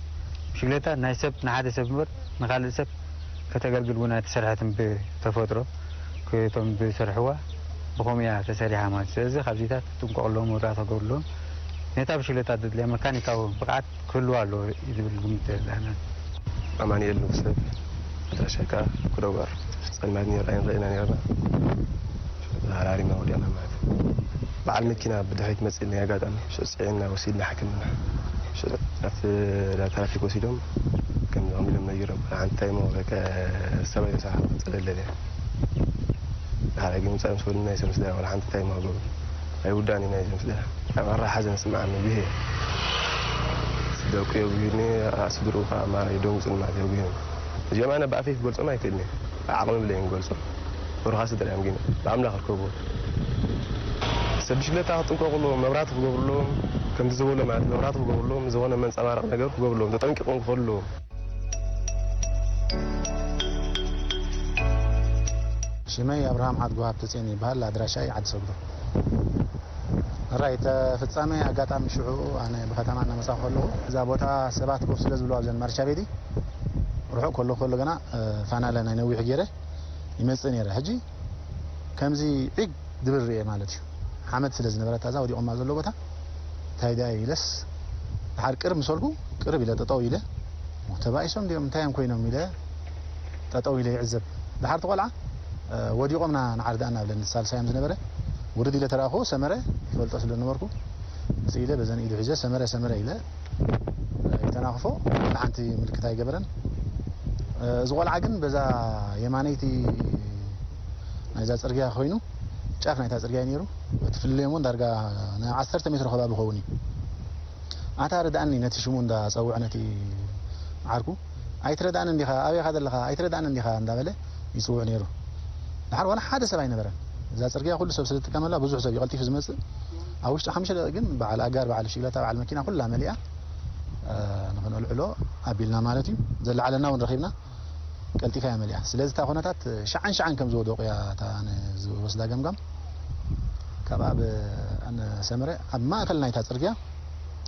ብሽግለታ ናይ ሰብ ንሓደ ሰብ እምበር ንኻልእ ሰብ ከተገልግል እውን ኣይተሰርሐትን ብተፈጥሮ። ክቶም ዝሰርሕዋ ብኸምኡ እያ ተሰሪሓ ማለት እዩ። ስለዚ ካብዚታት ክጥንቀቑ ኣለዎም፣ መብራህቲ ክገብሩ ኣለዎም። ነታ ብሽግለታ ዘድልያ መካኒካዊ ብቕዓት ክህልዋ ኣለዎ እዩ ዝብል ግምት ኣለና። ኣማኑኤል ንጉሰ፣ ኣድራሻይ ከኣ ኩደጓር። ጸልማት ነይሩ ኣይንረኣይና ነይርና። ተሃራሪምና ወዲቕና ማለት እዩ። በዓል መኪና ብድሕሪት መጺእና ኣጋጣሚ ሽዑ ጽዒንና ወሲድና ሕክምና። ሽዑ ናብቲ ናብ ትራፊክ ወሲዶም ከም ከምዚሎም ነጊሮም ሓንቲ ታይሞ በቃ ሰብኣይ ተሳሓ ጸለለለ። ድሓር ግን ምጻእ ምስ በሉና ናይ ሰብ ስድራ ዋላ ሓንቲ ታይሞ ሃገሩ ኣይውዳእን እዩ ናይ ሰብ ስድራ። ኣብ ኣራ ሓዘን ስምዓኒ ብሄ ደቁ የጉሂኒ ኣስድሩ ከኣ ማራ ይደንጉጽን ማለት የጉሂኒ። እዚኦም ኣነ ብኣፈይ ክገልጾም ኣይክእልን እየ። ዓቕሚ ብለይን ክገልጾም። ብሩኻት ስድራ እዮም ግን ብኣምላኽ ርከብዎ። ሰብ ብሽግለታ ክጥንቀቑ ኣለዎም፣ መብራህቲ ክገብሩ ኣለዎም። ከምቲ ዝበሎ ማለት መብራህቲ ክገብሩ ኣለዎም፣ ዝኾነ መንጸባረቕ ነገር ክገብሩ ኣለዎም፣ ተጠንቂቖም ክኸዱ ኣለዎም። ሽመይ ኣብርሃም ሓድጉ ሃብተጽዮን ይበሃል። ኣድራሻይ ዓዲ ሰግዶ። ራይ፣ እቲ ፍጻመ ኣጋጣሚ ሽዑ ኣነ ብኸተማ እናመጻኹ ከለኹ እዛ ቦታ ሰባት ኮፍ ስለ ዝብሉ ኣብዘን ማርሻ ቤቲ ርሑቕ ከለኹ ከሎ ገና፣ እ፣ ፋናለ ናይ ነዊሕ ገይረ ይመጽእ ነይረ። ሕጂ ከምዚ ዒግ ድብል ርኤ ማለት እዩ። ሓመድ ስለ ዝነበረታ እዛ ወዲቖማ ዘሎ ቦታ፣ እንታይ ደኣ ኢለስ፣ ድሓር ቅርብ ምስ በልኩ፣ ቅርብ ኢለ ጠጠው ኢለ፣ ተባኢሶም ድዮም እንታይ እዮም ኮይኖም ኢለ ጠጠው ኢለ ይዕዘብ። ድሓር እቲ ቆልዓ፣ እ፣ ወዲቖምና ንዓርዳ እናብለኒ ሳልሳዮም ዝነበረ፣ ውርድ ኢለ ተረኣኹ፣ ሰመረ ይፈልጦ ስለ ዝነበርኩ፣ መጽእ ኢለ በዘን ኢዱ ሒዘ፣ ሰመረ፣ ሰመረ ኢለ፣ እ፣ ይተናኽፎ፣ ሓንቲ ምልክት ኣይገበረን። እዚ ቆልዓ ግን በዛ የማነይቲ ናይዛ ጽርግያ ኮይኑ፣ ጫፍ ናይታ ጽርግያ እዩ ነይሩ። እቲ ፍልልዮም እውን ዳርጋ ናይ ዓሰርተ ሜትሮ ከባቢ ክኸውን እዩ። ኣታ ርድኣኒ፣ ነቲ ሽሙ እንዳጸውዐ ነቲ ዓርኩ፣ "ኣይትረድኣን እንዲኻ፣ ኣበይ ኢኻ ዘለኻ? ኣይትረድኣን እንዲኻ?" እንዳበለ ይጽውዕ ነይሩ። ድሓር ዋላ ሓደ ሰብ ኣይነበረን። እዛ ጽርግያ ኩሉ ሰብ ስለ ዝጥቀመላ ብዙሕ ሰብ እዩ ቀልጢፉ ዝመጽእ። ኣብ ውሽጢ ሓሙሽተ ደቂቕ ግን በዓል ኣጋር፣ በዓል ብሽክለታ፣ በዓል መኪና ኩላ መሊኣ፣ እ፣ ንኽነልዕሎ ኣቢልና ማለት እዩ። ዘለዓለና እውን ረኺብና ቀልጢፋ እያ መሊኣ። ስለዚ እታ ኩነታት ሸዓን ሸዓን ከም ዝወደቑ እያ እታ ኣነ ዝወስዳ ገምጋም። ካብ ኣብ ኣነ ሰመረ ኣብ ማእከል ናይታ ጽርግያ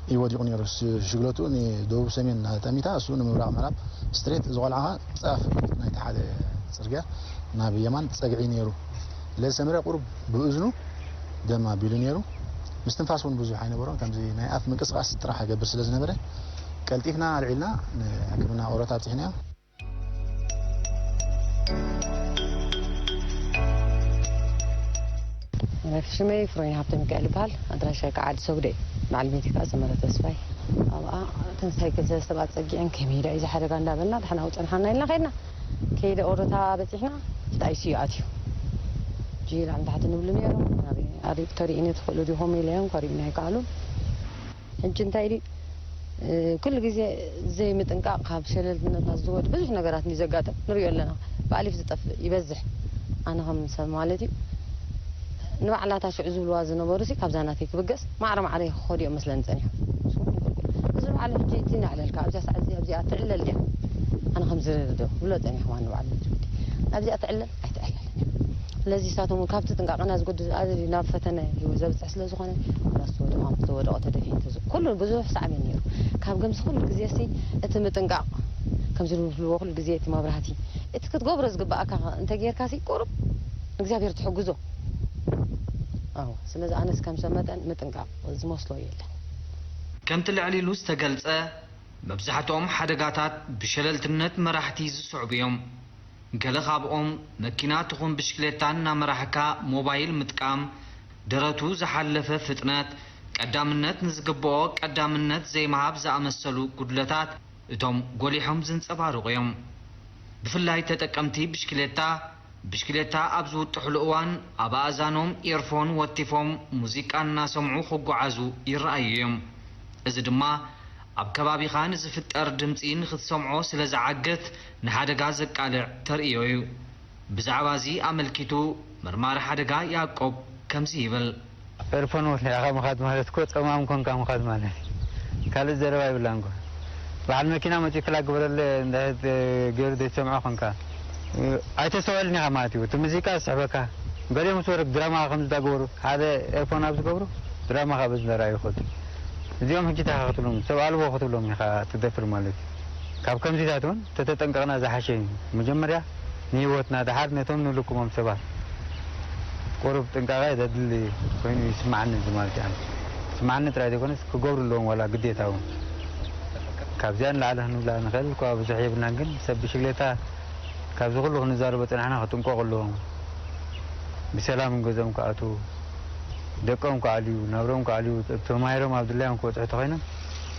እዩ ወዲቑ ነይሩ። ስ-፣ ሽግለቱ ንደቡብ ሰሜን ጠሚታ፣ እሱ ንምብራቕ ምዕራብ ስትሬት፣ እዚ ቆልዓ ጫፍ ናይቲ ሓደ ጽርግያ ናብ የማን ጸግዒ ነይሩ። ስለዚ ሰመረ ቁሩብ ብእዝኑ ደም ኣቢሉ ነይሩ። ምስትንፋስ እውን ብዙሕ ኣይነበሮን። ከምዚ ናይ ኣፍ ምንቅስቓስ ጥራሕ ይገብር ስለ ዝነበረ፣ ቀልጢፍና ኣልዒልና ንሕክምና ቆሮት ኣብጺሕናዮ። ሽመይ ፍሮይን ሃብተ ሚካኤል ይበሃል። ኣድራሻይ ከዓ ዓዲ ሰጉደ እዩ። በዓል ቤተይ ከዓ ሰመረ ተስፋይ። ኣብኣ እተን ሳይክል ሰለስተ ብኣት ጸጊዐን ከመይ ኢዳ እዩ ዝሓደጋ እንዳበልና ድሓን ኣብኡ ጸንሓና ኢልና ከይድና። ከይደ ኦሮታ በጺሕና እቲ ኣይ ሲ ዩ ኣትዩ። ጂ ላዕሊ ታሕቲ ንብሉ ነይሮም። ኣበይ ኣሪቕ ተሪእነ ትኽእሉ ዲኹም ኢለዮም፣ ከሪኡና ኣይከኣሉን። ሕጂ እንታይ ድዩ፣ እ፣ ኩሉ ግዜ ዘይምጥንቃቕ ካብ ሸለልትነትና ዝወድ ብዙሕ ነገራት እንድዩ ዘጋጥም ንሪኦ ኣለና። ብኣሊፍ ዝጠፍእ ይበዝሕ። ኣነ ከም ሰብ ማለት እዩ፣ ንባዕላታ ሽዑ ዝብልዋ ዝነበሩ ሲ ካብዛ ናተይ ክብገስ ማዕረ ማዕረ ክኸዱ እዮም መስለኒ ጸኒሖም። ንስኹም ይቁልቁል። እዚ በዓል ሕጂ እቲ እናዕለልካ ኣብዛ ሰዓት እዚ ኣብዚኣ ትዕለል ድያ? ኣነ ከም ዝርርዶ ብሎ ጸኒሖም ኣነ በዓል ሕጂ። ኣብዚኣ ትዕለል ኣይትዕለልን እያ። ስለዚ ንሳቶም እውን ካብቲ ጥንቃቐና ዝጎድል ኣብ ናብ ፈተነ ህይወት ዘብጽሕ ስለ ዝኾነ፣ ራስ ዝወደቐ፣ ዝተወደቐ ተደፊኡ ተዝ-፣ ኩሉ ብዙሕ ሳዕቤን ነይሩ። ካብ ገምሲ ኩሉ ግዜ ሲ እቲ ምጥንቃቕ፣ ከምዚ ዝብልዎ ኩሉ ግዜ እቲ መብራህቲ፣ እቲ ክትገብሮ ዝግብኣካ እንተ ጌርካ ሲ ቁሩብ ንእግዚኣብሔር ትሕግዞ። ኣዎ፣ ስለዚ ኣነስ ከም ሰብ መጠን ምጥንቃቕ ዝመስሎ የለን። ከምቲ ልዕል ኢሉ ዝተገልጸ፣ መብዛሕትኦም ሓደጋታት ብሸለልትነት መራሕቲ ዝስዕቡ እዮም። ገለ ካብኦም መኪና ትኹን ብሽክሌታ እናመራሕካ ሞባይል ምጥቃም፣ ደረቱ ዝሓለፈ ፍጥነት፣ ቀዳምነት ንዝግብኦ ቀዳምነት ዘይምሃብ ዝኣመሰሉ ጉድለታት እቶም ጎሊሖም ዝንጸባረቑ እዮም። ብፍላይ ተጠቀምቲ ብሽክሌታ፣ ብሽክሌታ ኣብ ዝውጥሕሉ እዋን ኣብ ኣእዛኖም ኤርፎን ወቲፎም ሙዚቃ እናሰምዑ ክጓዓዙ ይረኣዩ እዮም። እዚ ድማ ኣብ ከባቢኻ ንዝፍጠር ድምጺ ንኽትሰምዖ ስለ ዝዓግት ንሓደጋ ዘቃልዕ ተርእዮ እዩ። ብዛዕባ እዚ ኣመልኪቱ መርማሪ ሓደጋ ያዕቆብ ከምዚ ይብል። ኤርፎን ወሊዕኻ ምኻድ ማለት እኮ ጸማም ኮንካ ምኻድ ማለት እዩ። ካልእ ዘረባ የብላን እኮ። በዓል መኪና መጺኡ ክላ ግበረለ እንዳ ገይሩ ዘይትሰምዖ ኮንካ፣ ኣይተስተውዕልን ኢኻ ማለት እዩ። እቲ ሙዚቃ ዝስሕበካ። ገሊኦም ምስ ወረድ ድራማ ከም ዝዳገበሩ፣ ሓደ ኤርፎን ኣብ ዝገብሩ ድራማ ካብ እዚ ንራእዩ ይኸዱ። እዚኦም ሕጂ እንታይ ክትብሎም፣ ሰብ ኣልቦ ክትብሎም ኢኻ ትደፍር ማለት እዩ። ካብ ከምዚታት እውን ተተጠንቀቕና ዝሓሸ እዩ። መጀመርያ ንህይወትና፣ ደሓር ነቶም ንልክሞም ሰባት ቁሩብ ጥንቃቐ ዘድሊ ኮይኑ ይስምዓኒ። እዚ ማለት እዩ፣ ኣነ ይስምዓኒ ጥራይ ዘይኮነስ ክገብሩ ኣለዎም፣ ዋላ ግዴታ እውን። ካብዚኣ ንላዕሊ ክንብላ ንኽእል እኳ ብዙሕ የብልናን፣ ግን ሰብ ብሽክሌታ ካብዚ ኩሉ ክንዛረቦ ጸኒሕና ክጥንቀቑ ኣለዎም። ብሰላም ገዝኦም ክኣትዉ፣ ደቆም ክኣልዩ፣ ናብርኦም ክኣልዩ፣ ተማሂሮም ኣብ ድላዮም ክበጽሑ ተኾይኖም፣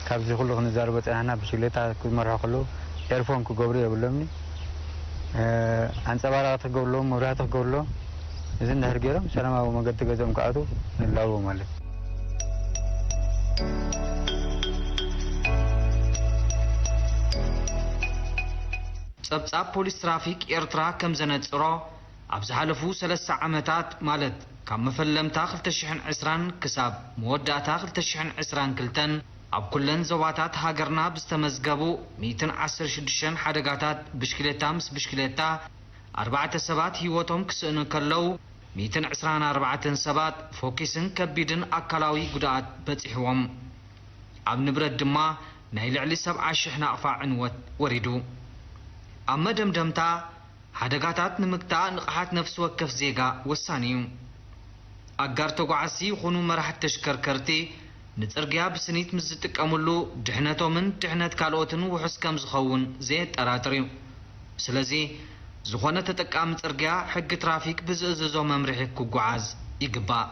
ካብዚ ኩሉ ክንዛረቦ ጸኒሕና፣ ብሽክሌታ ክመርሑ ከለዉ ኤርፎን ክገብሩ የብሎምኒ። እ፣ ኣንጸባራቕቲ ክገብሩ ኣለዎም፣ መብራህቲ ክገብሩ ኣለዎም። እዚ እንድሕር ገይሮም፣ ሰላማዊ መገዲ ገዝኦም ክኣትዉ ንላቦ ማለት እዩ። ጸብጻብ ፖሊስ ትራፊክ ኤርትራ ከም ዘነጽሮ፣ ኣብ ዝሓለፉ ሰለስተ ዓመታት፣ ማለት ካብ መፈለምታ ክልተ ሽሕን ዕስራን ክሳብ መወዳእታ ክልተ ሽሕን ዕስራን ክልተን፣ ኣብ ኩለን ዞባታት ሃገርና ብዝተመዝገቡ ሚእትን ዓሰርተ ሽዱሽተን ሓደጋታት ብሽክሌታ ምስ ብሽክሌታ፣ ኣርባዕተ ሰባት ህይወቶም ክስእኑ ከለዉ፣ ሚእትን ዕስራን ኣርባዕተን ሰባት ፎኪስን ከቢድን ኣካላዊ ጉድኣት በጺሕዎም። ኣብ ንብረት ድማ ናይ ልዕሊ ሰብዓ ሽሕ ናቕፋ ዕንወት ወሪዱ። ኣብ መደምደምታ፣ ሓደጋታት ንምግታእ ንቕሓት ነፍሲ ወከፍ ዜጋ ወሳኒ እዩ። ኣጋር ተጓዓዝቲ ይኹኑ መራሕቲ ተሽከርከርቲ ንጽርግያ ብስኒት ምስ ዝጥቀምሉ፣ ድሕነቶምን ድሕነት ካልኦትን ውሑስ ከም ዝኸውን ዘየጠራጥር እዩ። ስለዚ፣ ዝኾነ ተጠቃሚ ጽርግያ ሕጊ ትራፊክ ብዝእዝዞ መምርሒ ክጓዓዝ ይግባእ።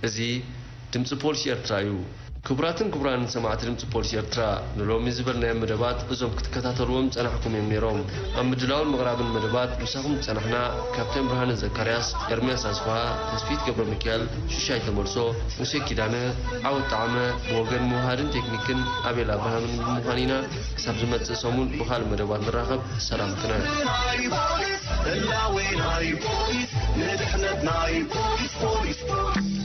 እዚ ድምፂ ፖሊስ ኤርትራ እዩ። ክቡራትን ክቡራንን ሰማዕቲ ድምፂ ፖሊስ ኤርትራ፣ ንሎሚ ዝበልናዮም መደባት እዞም ክትከታተልዎም ጸናሕኩም እዮም ነይሮም። ኣብ ምድላውን ምቕራብን መደባት ምሳኹም ዝጸናሕና ካፕቴን ብርሃነ ዘካርያስ፣ ኤርምያስ ኣስፍሃ፣ ተስፊት ገብረ ሚካኤል፣ ሽሻይ ተመልሶ፣ ሙሴ ኪዳነ፣ ዓወት ጣዕመ፣ ብወገን ምውሃድን ቴክኒክን ኣቤል ኣብርሃምን ብምዃን ኢና። ክሳብ ዝመጽእ ሰሙን ብኻልእ መደባት ንራኸብ። ሰላም ክነ። ናይ ፖሊስ፣ ህላዌ ናይ ፖሊስ፣ ንድሕነት ናይ ፖሊስ፣ ፖሊስ፣ ፖሊስ።